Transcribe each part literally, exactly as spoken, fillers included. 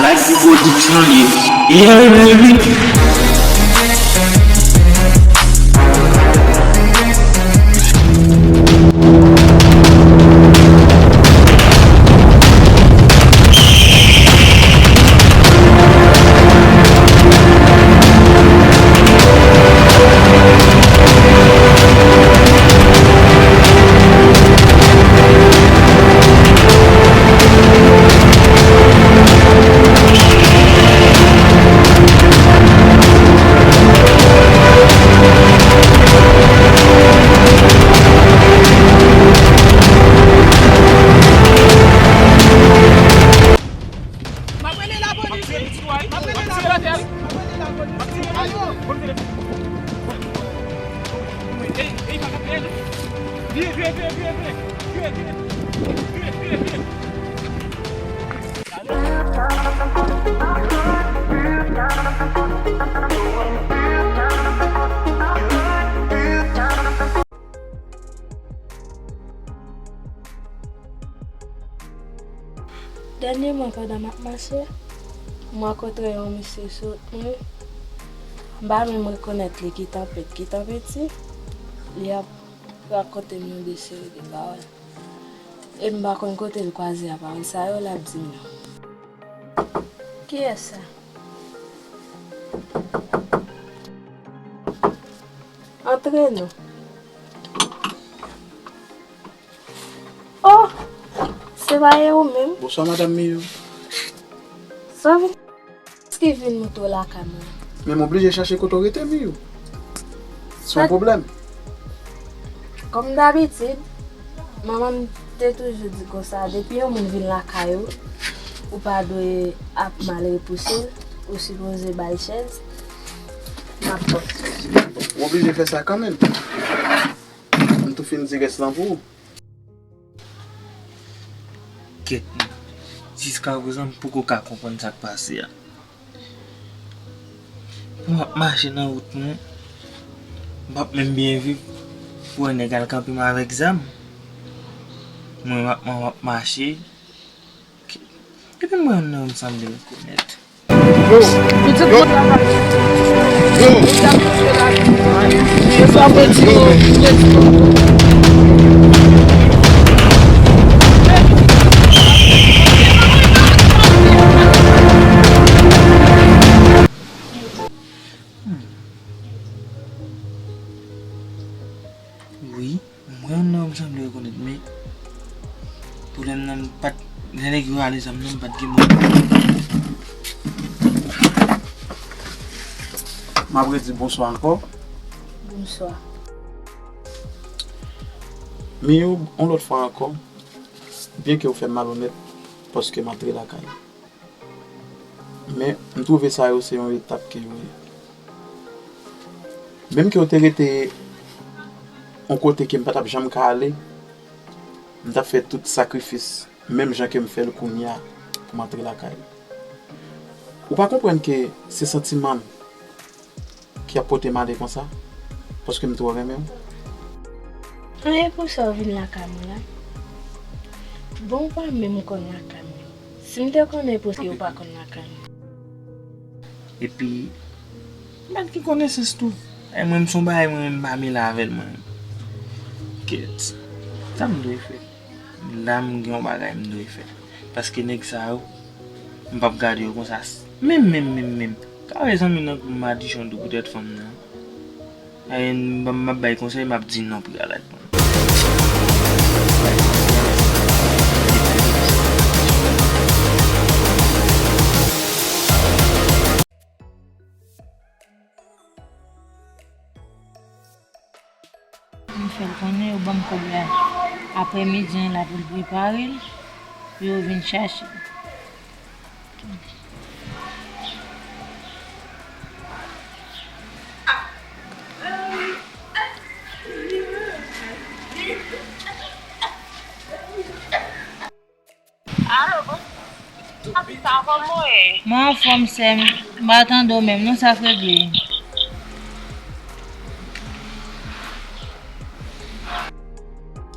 Like the production, yeah. Yeah, baby. M ap rele lapolis wi. M ap rele lapolis. M ap rele lapolis. Ayo! Dènyèman, pandan m ap mache, m rankontre yon mesye sou wout mwen. M pa menm rekonèt li, ki tanpèt, ki tanpeti. Li ap rakonte m yon de seri de pawòl. E m pa konn kote l kwaze a pawòl sa yo, l ap di m yo. Kiyès sa? Antre non. Oh! Se pa e ou menm? Bonswa, madanm Miyou. Sa vin ki vin monte w lakay mwen. Men m oblije chache kote w rete, Miyou. Se yon pwoblèm. Kòm dabitid, manman m te toujou di konsa, depi yon moun vin lakay ou, ou pa dwe ap mal repouse l, ou sipoze ba l chèz. M ap pòt. Bon, w oblije fè sa kanmenm. M tou fin di rès lan pou ou. Kèt, non. Jiskaprezan, m poko ka konprann sa k pase a. Pou m ap mache nan wout mwen, m p ap menm byen viv pou wè nèg al kanpe m avèk zam. Mwen, m ap, m ap mache. Epi m wè yon nonm sanble rekonèt. Pitit mwen la. Yo. Yo. Yo. Wi, m wè yon nonm sanble rekonèt, men pwoblèm nan, m pa t, lè nèg yo rale zam nan, m pa t gen mwen. M ap redi bonswa ankò. Bonswa. Miyou, yon lòt fwa ankò, byenke w fè m malonèt, paske m antre lakay ou. Men, m twouve sa yo se yon etap ke yo ye. Menm ke w te rete yon kote ke m pa t ap janm ka ale, m t ap fè tout sakrifis, menm jan ke m fè l kounye a, pou m antre lakay ou. Ou pa konprann ke se santiman m ki ap pote m ale konsa, paske m twò renmen w. An, e pou sa w vin lakay mwen la? Bon, ou pa menm konn lakay mwen. Si m te konnen, e pou sa w pa konn lakay mwen. Epi, m pa t gen konesans tou. E mwen, m se yon bagay, mwen, m pa mele avè l, mwen. Kèt. Sa m dwe fè? La m gen yon bagay m dwe fè. Paske nèg sa yo, m p ap gade yo konsa. Menm, menm, menm, menm. Kare zanmi nan kou madichon tou poutèt fanm nan. E m, m ap bay konsèy, m ap di non pou y al ak fanm. M fè l konnen yo ban m kòb la aprè midi an la pou l prepare l, pou yo vin chache l. Alo, bonswa, kòman w ye? Mwen anfòm, sè m. M pa tande w menm, non, sa k regle?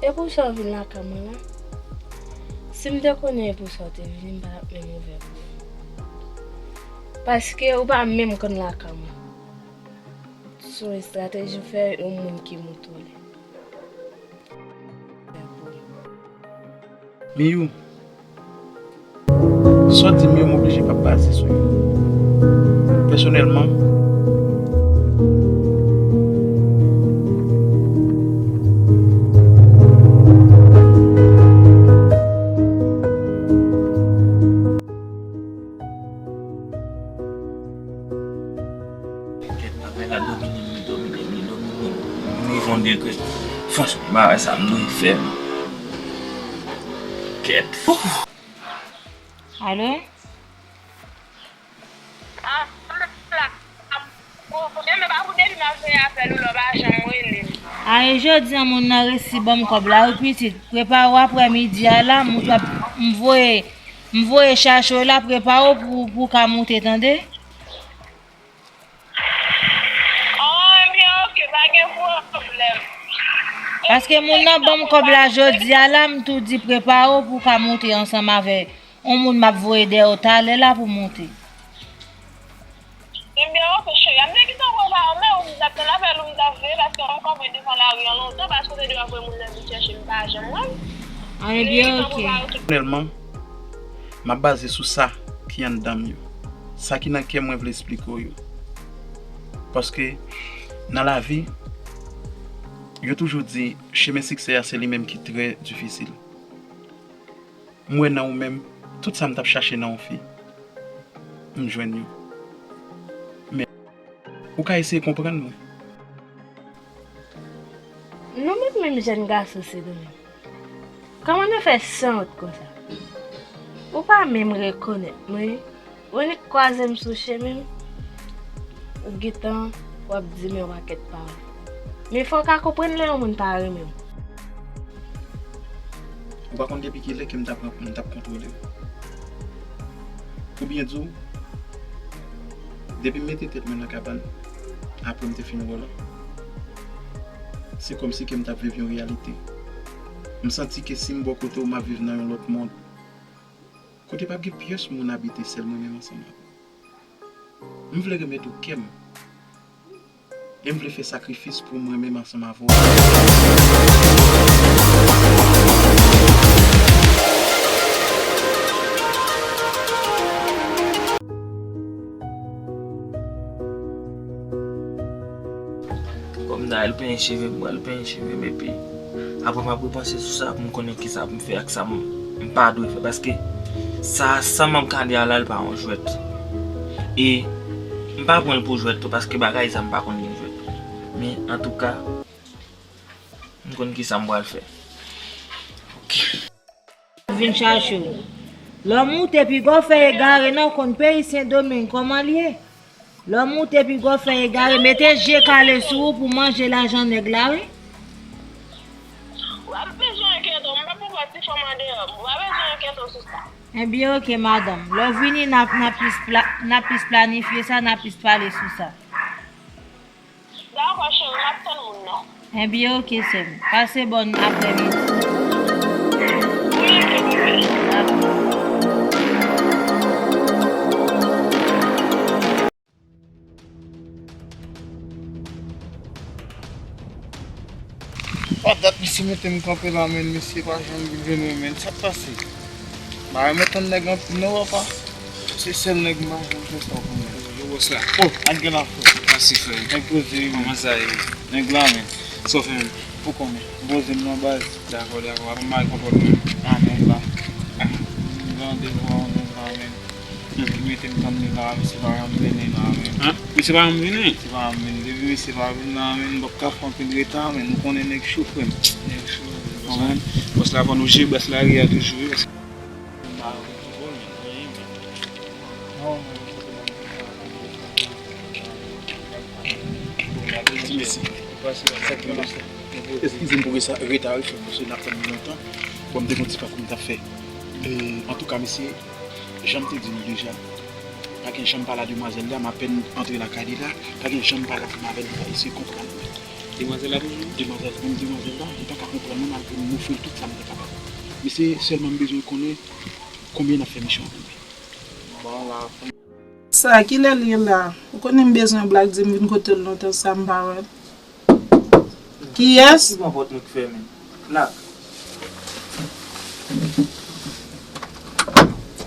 E pou sa w vin lakay mwen la? Si m te konnen e pou sa w te vini, m pa t ap menm ouvè pou ou. Paske ou pa menm konn lakay mwen. Se yon estrateji w fè yon moun ki moute w li. Miyou, sa w di m yo, m oblije p ap baze sou yo. Pèsonèlman, Kèt, bagay la domine m, li domine m, li domine m. M rive yon degre. Franchman, bagay sa m dwe fè. Kèt. Alo? Ah, m la. Bon, men pa pou depi m ap fè apèl ou la, w pa janm rele m. A, e jodi a moun nan resi ban m kòb la, wi, pitit. Prepare w aprè midi a la, m, m voye, m voye chache w la, prepare w pou, pou w ka moute, tande? Oh, ebyen, oke, pa gen pwoblèm. Paske moun nan ban m kòb la jodi a la, m tou di prepare w pou w ka moute ansanm avè yon moun m ap voye dèyè w talè la pou moute. Ebyen, oke, cheri. M te gentan prepare w, men ou m t ap tann apèl ou, m t ap veye, paske m kanpe devan lari an lontan, paske ou te di w ap voye moun nan vin chèche m, m pa janm wè l. Ah, ebyen, oke. Pèsonèlman, m ap baze sou sa ki anndan m yo, sa ki nan kè m, mwen vle esplike w yo. Paske nan lavi, yo toujou di, chemen siksè a, se li menm ki trè difisil. M wè nan ou menm, tout sa m t ap chache nan yon fi, m jwenn yo. Men, ou ka eseye konprann mwen. Nou met menm jèn gason, Sendomeng. Kòman nou fè sanwont konsa? Ou pa menm rekonèt mwen, wi. Ou annik kwaze m sou chemen m, ou gentan w ap di m yon pakèt pawòl. Men fò w ka konprann lè yon moun pa renmen w. Ou pa konn depi kilè ke m t ap, m t ap kontwole w. Pou byen di w, depi m mete tèt mwen nan kabann, apre m te fin wè w la, se kòmsi ke m t ap viv yon reyalite. M santi ke si m bò kote w, m ap viv nan yon lòt mond. Kote p ap gen pyès moun abite, sèl mwen menm ansanm avè w. M vle remèt ou kè m. E m vle fè sakrifis pou mwen menm ansanm avè w. Kòm nan, l penyen cheve m, l penyen cheve m, epi apre m ap repanse sou sa pou m konnen kisa pou m fè ak sa m, m pa dwe fè, paske sa, sa m ap gade a la, l pa yon jwèt. E m pa pran l pou jwèt tou, paske bagay sa m pa konn gen jwèt. Men, antouka, m konn kisa m pral fè. Ok. Vin chache w. Lè w moute, piga w fè egare, non, w konn peyi Sendomeng kòman l ye. Lè w moute, piga w fè egare, mete je kale sou ou pou manje lajan nèg la, wi. W ap bezwen enkyete w, m p ap pran ti fanm andeyò m. W ap bezwen enkyete w sou sa. Ebyen, oke, madanm. Lè w vini, n ap, n ap plis pla-, n ap plis planifye sa, n ap plis pale sou sa. Dakò, cheri, m ap tann moun nan. Ebyen, oke, sè m. Pase bòn aprèmidi. Wi, oke, bebe. Dakò. Pa dat misye mete m kanpe la, menn, misye pa janm vin jwenn mwen, menn. Sa k pase? M pa renmen tann nèg anpil non, papa. Se sèl nèg m pa janm fè sa pou mwen. Yo, bòs la. Oh, ann gen afè. Pase, frè. Nèg poze, wi, menn. Kòman sa ye? Nèg la, menn. Sa w fè, menn? Ou konnen. Poze m nan baz. Dakò, dakò. Apa m al kontwòl mwen. Ah, nèg la. Ah. M gen randevou a yon nèg la, menn. Li mete m tann li la, misye pa janm vini la, menn. Hein? Misye pa janm vini? Misye pa janm vini. Depi misye pa vin la, menn, m p ap ka fè anpil reta, menn. Ou konnen nèg cho, frè m. Nèg cho, wi. Konprann? Bòs la konn ou jere bòs lari a toujou, wi, paske Ti mesye. Eskize m pou reta, reta, wi, frè m, paske n ap tann nou lontan. Bon, m te gen yon ti pakou m t ap fè. E, antouka, mesye, jan m te di nou deja, pa gen jan m pale a demwazèl la, m apèn antre lakay li la, pa gen jan m pale avè l, li pa eseye konprann mwen. Demwazèl la toujou? Demwazèl, menm demwazèl la, li pa ka konprann mwen, malgre m ofri l tout sa m te kapab. Mesye, sèlman m bezwen konnen konbyen n ap fè misyon an pou mwen. Bon, la, Sa, kilè l ye la? Ou konnen m bezwen Black, di m vin kote l lontan sa m pa wè l. Kiyès? Ki pran pòt nou k fèmen? Black.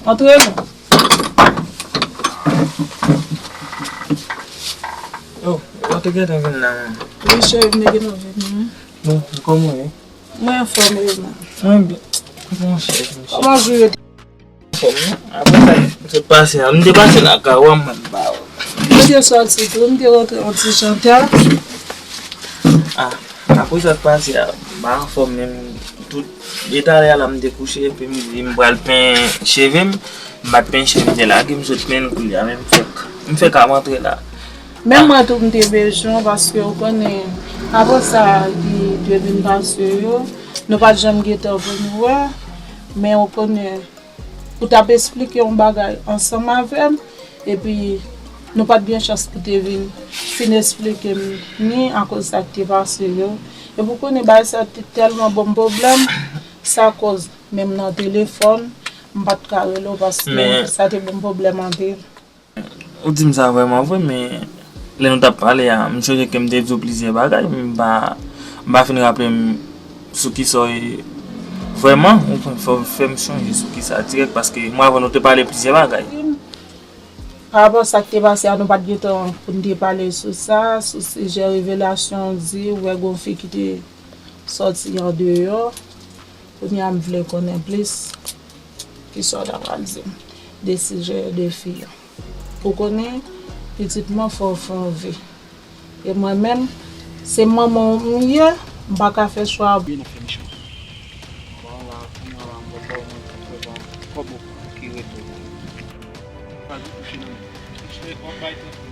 Antre non. Oh, ou te gentan vin la menm. Wi, cheri, m te gentan vin, wi. Bon, kòman w ye? Mwen anfòm, wi, man. Mwen byen. Kòman chèf, mesye? Kòman jou yo te? Anfòm, non? Apre sa, m sot pase a. M te pase lakay ou a, mwen ba ou. M te sòti tou, m te rantre yon ti jan ta. Ah, apre sa k pase a, m pa anfòm menm. Tout, detalè a la, m te kouche, epi m di m pral penyen cheve m. M pa t penyen cheve m, te lage m sot menm koulye a, men m fèk, m fèk ap antre la. Men mwen tou, m te bezwen w, paske ou konnen, apre sa ki te vin pase yo, nou pa t janm gen tan pou nou wè, men ou konnen, ou t ap esplike yon bagay ansanm avè m, epi nou pa t gen chans pou te vin fin esplike m ni akoz sa k te pase yo. Epi ou konnen bagay sa te tèlman ban m pwoblèm, sa koz menm nan telefòn, m pa t ka rele w paske sa te ban m pwoblèm anpil. Ou di m sa vrèman vre, men lè nou t ap pale a, m sonje ke m te di w plizyè bagay, men m pa, m pa fin raple m sou kisa w ye vrèman. Ou konn, fò w fè m sonje sou kisa dirèk, paske mwen avè w nou te pale plizyè bagay. Pa rapò sa k te pase a, nou pa t gen tan pou n te pale sou sa, sou sijè revelasyon, di w wè gon fi ki te sòti andeyò. Kounye a, m vle konnen plis kisa w ta pral di m de sijè de fi an. Ou konnen, pitit mwen fè w fè anvi. E mwen menm, se manman w m ye, m pa ka fè chwa. Wi, n ap fè misyon. Bon, la, kounye a la, m wè kòb mwen, kòb mwen ki rete. Pral di kouche nan men. Kouche, w ap bay tèt ou.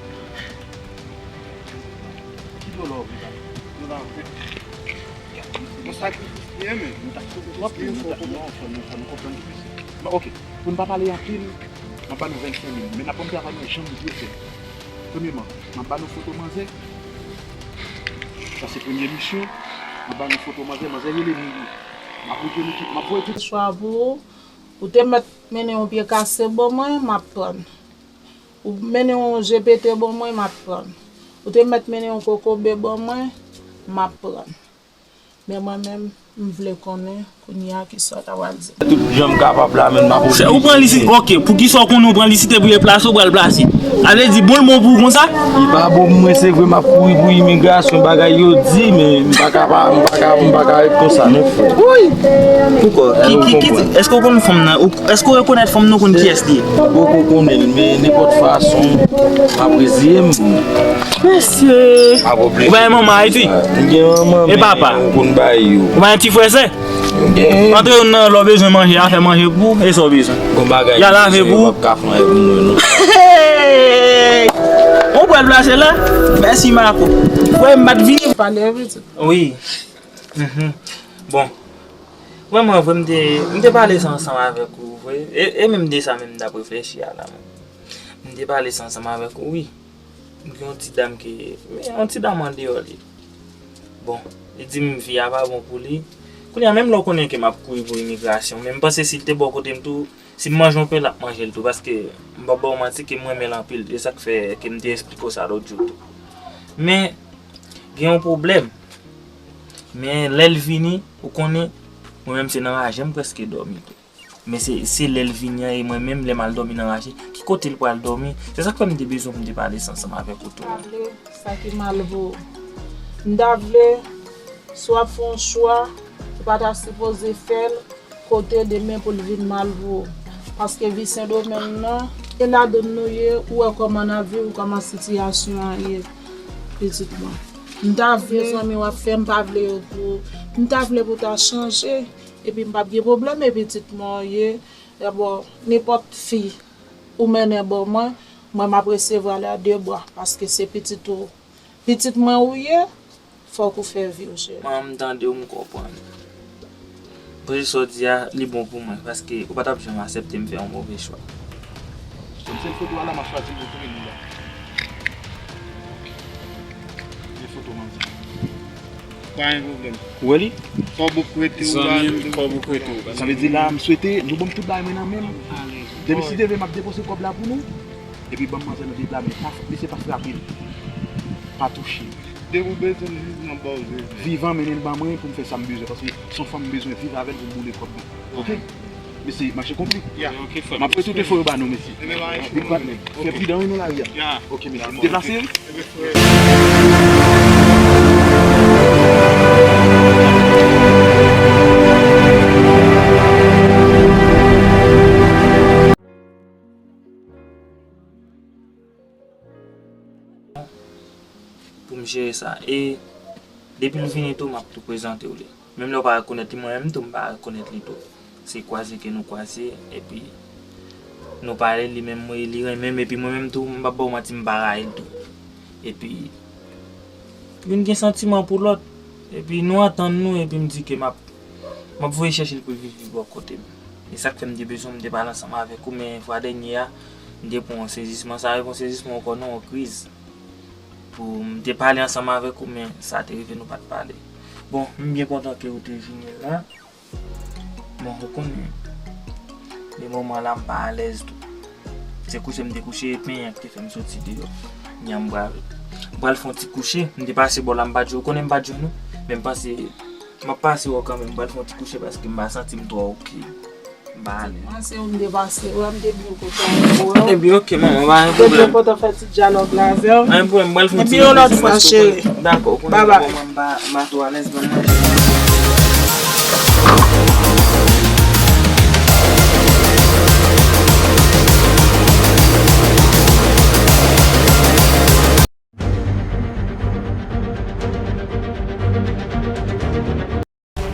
Ki dola w vle bay? Dola, bon, sakrifis li ye, men. Nou ta sakrifis li, nou ta, non, fò nou, fò nou konprann ki plis. Bon, ok. Pou n pa pale anpil, m ap ba nou vennsenk mil. Men n ap ban m travay mwen jan m dwe fè. Premyèman, m ap ba nou foto manzè. Sa se premye misyon. M ap ba nou foto manzè. Manzè rele Mimi. M ap voye tout, m ap voye tout. Chwa pou ou. Ou te mèt mennen yon pye kase ban mwen, m ap pran. Ou mennen yon G P T ban mwen, m ap pran. Ou te mèt mennen yon kokobe ban mwen, m ap pran. Men mwen menm, m vle konnen kounye a kisa w ta pral di. Tout jan m kapab la, men m ap oblije. Ou pran li si, ok, poukisa w konnen w pran li si te pou yo plase, w pral plase? Sa vle di, bon, l bon pou ou konsa? Li pa bon pou mwen, se vre, m ap kouri pou imigrasyon, bagay yo di, men m pa ka pa, m pa ka, m pa ka ret konsa, non, frè. Wi! Poukò? Ki, ki, ki, èske w konn fanm nan? Ou, èske w rekonèt fanm nan, ou konn kiyès li ye? M poko konnen l, men nenpòt fason, m ap reziye m. Mesye! Pa pwoblèm. Ou pa gen manman Ayiti? M gen manman, men ou konn bay yo. Ou pa gen ti frè sè? M gen. Antre youn nan lè w bezwen manje a, fè manje pou ou, e sa w bezwen. Gon bagay y a lave pou ou. W ap ka fè anyen pou mwen, non. Hey! Ou pral plase la? Mèsi, Marco. Frè m, m pa t vini. Pale, pitit. Wi. Mhm. Bon. Vrèman vre, m te, m te pale sa ansanm avèk ou, vre. E, e menm de sa menm m t ap reflechi a la menm. M te pale sa ansanm avèk ou, wi. M gen yon ti dam ke, men yon ti dam andeyò li. Bon, li di m vi a pa bon pou li. Kounye a, menm lè w konnen ke m ap kouri pou imigrasyon, men m panse si l te bò kote m tou, si m manje yon pen, l ap manje l tou, paske m p ap ba w manti ke m renmen l anpil. E sa k fè ke m te esplike w sa lòt jou tou. Men, gen yon pwoblèm. Men lè l vini, ou konnen, mwen menm se nan raje m prèske dòmi tou. Men se, se lè l vini an e mwen menm, lè m al dòmi nan raje, ki kote l pral dòmi? Se sa k fè m te bezwen pou m te pale sa ansanm avèk ou tou. M ta vle sa ki mal pou ou. M ta vle, si w ap fè yon chwa, ou pa ta sipoze fè l kote demen pou l vin mal pou ou. Paske vi Sendomeng nan, e ladann nou ye, ou wè kòman n ap viv, kòman sitiyasyon an ye, pitit mwen. M ta vle zanmi w ap fè, m pa vle yo pou ou. M ta vle pou w ta chanje, epi m p ap gen pwoblèm, e pitit mwen w ye. Dabò, nenpòt fi ou mennen ban mwen, mwen m ap resevwa l a de bra, paske se pitit ou, pitit mwen ou ye, fòk ou fè vi w, cheri. Manman, m tande w, m konprann. Prese sa w di a, li bon pou mwen, paske ou pa t ap janm aksepte m fè yon move chwa. Sèl foto a la, m ap chwazi l pou tounen li la. Men foto manzè. Pa gen pwoblèm. Ou wè li? Kòb ou k rete ou ba nou. Zanmi m, kòb ou k rete ou ba nou. Sa vle di la, m swete nou ban m tout bagay mwen nan men m. Demen si Dye vle, m ap depoze kòb la pou nou. Epi ban m manzè nan pye pla, men pa, mesye pa frape l. Pa touche l. Depi w bezwen l vivan, m ba w l vivan. Vivan, mennen l ban mwen pou m fè sa m bezwen, paske se yon fanm m bezwen viv avè l pou m boule kòb mwen. Oke? Mesye, mache konpli. Ya. Ok, frè. M ap fè tout efò yo ba nou, mesye. Big partner. Fè pridan wi nan lari a. Ya. Oke, mesye. M deplase wi. Pou m jere sa. E depi l vini tou, m ap tou prezante w li. Menm lè w pa rekonèt li, mwen menm tou, m pa rekonèt li tou. Se kwaze ke nou kwaze, epi nou pale, li menm, li renmen m, epi mwen menm tou, m p ap ba w manti, m pa rayi l tou. Epi, youn gen santiman pou lòt, epi nou antann nou, epi m di ke m ap, m ap voye chèche l pou l vin viv bò kote m. E sa k fè m te bezwen, m te pale ansanm avèk ou, men fwa dènye a, m te pran yon sezisman, sa pa yon sezisman ankò non, yon kriz. Pou m te pale ansanm avèk ou, men sa te rive nou pa t pale. Bon, m byen kontan ke ou te vini la. Bon, ou konnen, de moman la, m pa alèz tou. Se kouche m te kouche, e penyen an ki te fè m soti deyò. Nyan m pral, m pral fè yon ti kouche. M te pase bò la, m pa t jwenn, ou konnen m pa t jwenn ou. Men m pase, m ap pase wè w kanmenm, m pral fè yon ti kouche paske m pa santi m twò oke. M pa alèz. Panse ou m te pase wè, m te byen kontan wè w. Ebyen, oke, manman, pa gen pwoblèm. M te byen kontan fè ti dyalòg la avè w. Pa gen pwoblèm, m pral fè yon ti kouche. Epi yon lòt fwa, cheri. Dakò, ou konnen, babay, manman, m pa, m pa twò alèz, manman.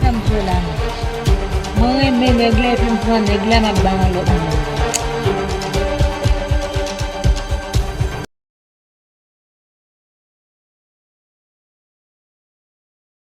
Sa m fè la menm? Mwen renmen nèg la epi m pran nèg la, m ap bay yon lòt moun.